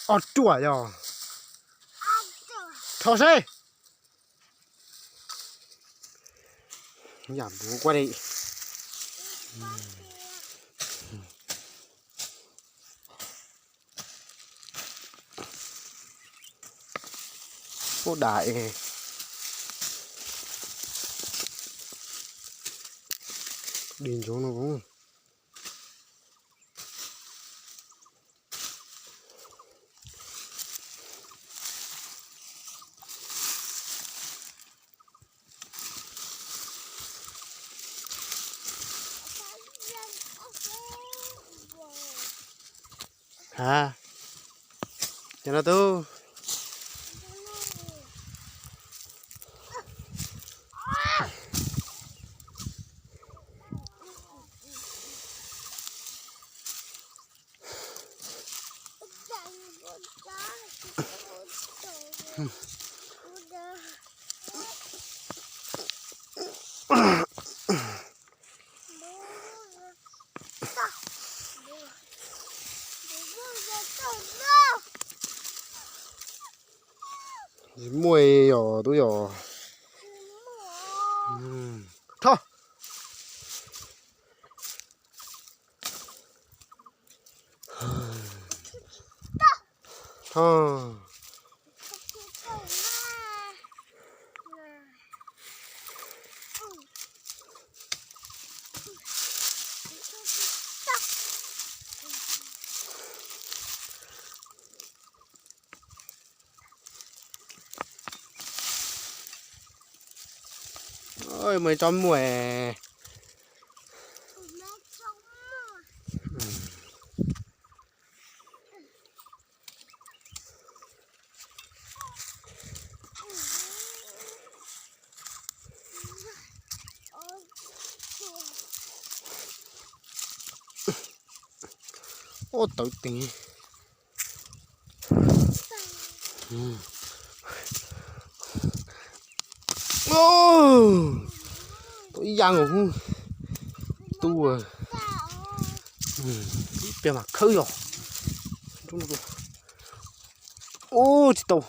Ob ruam yog. Rho seb. Yam npuv kuaj li. Ub, dam es. Di ntsuv no. Ha, cov no tub. Tsis muaj yog tub yog. Rho. Rho. Mus tso muaj. Ub, tawv tes. Tau ib yam nkaus tub. Ib pliag mam khawb yog. Ub, tsis tau.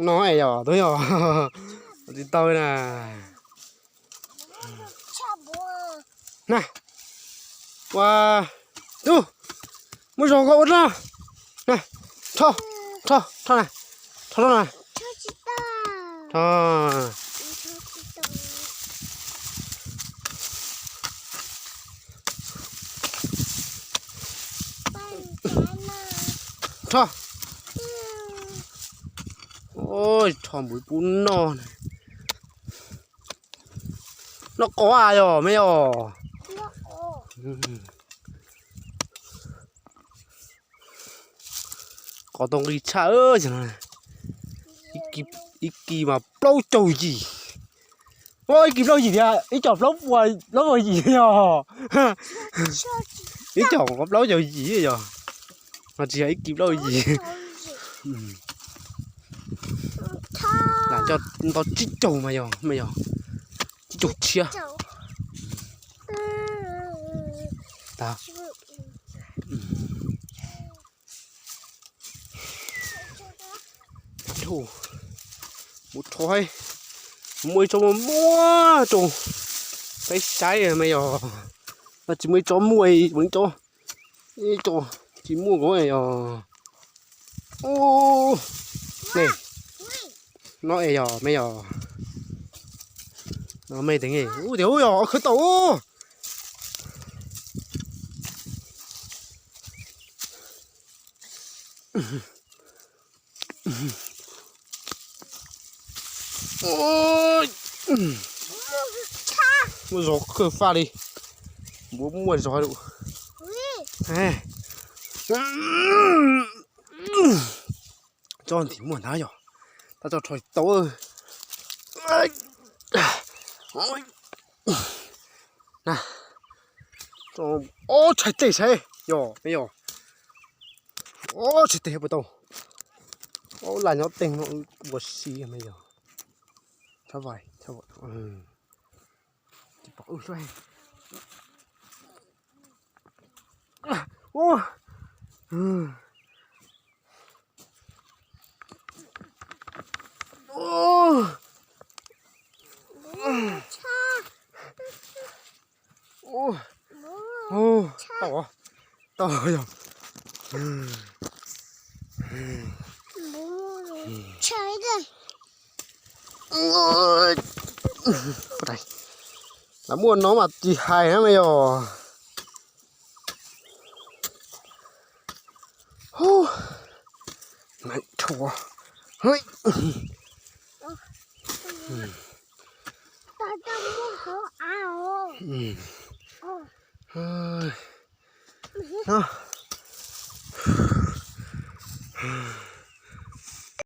No es yog tub yog, tsis tau na. Na, ua, tub, muab zog koj ua no. Na, rho, rho, rho na, rho rau na. Rho. Rho. Ua, rho npuv pub noj. Noj qos yog me yog. Qos tau nqi tshaj. Ib kis mas plaub caug yim. Ua, ib kis plaub yim tiag, ib co plaub puas, plaub puas yim yog. Ib co plaub caug yim yog. Mas tsis yog ib kis plaub yim. Lam coj ntau tsib caug mas yog, mas yog tsib caug tshiab. Mus rho, muaj ib tsob muaj muaj rau peb saib mas yog, tsis muaj ib tsob muaj, ib tsob, ib tsob tsis muaj nkaus yog. Ub, ne, no es yog me yog, no me tev, ub tias ub yog khwv tau ub. Muaj zog kawg faj li. Npuav muaj zog lawm. Tsob ntim muaj ntag yog, tab tso rho tsis tau. Ob tshais tes saib yog me yog. Ob tshais tes puas tau. Ob laj nyob teeg no ua si me yog. Txhob vais, txhob vais. Tau, tau yog. Lawv muaj no mas tsis hais na me yog.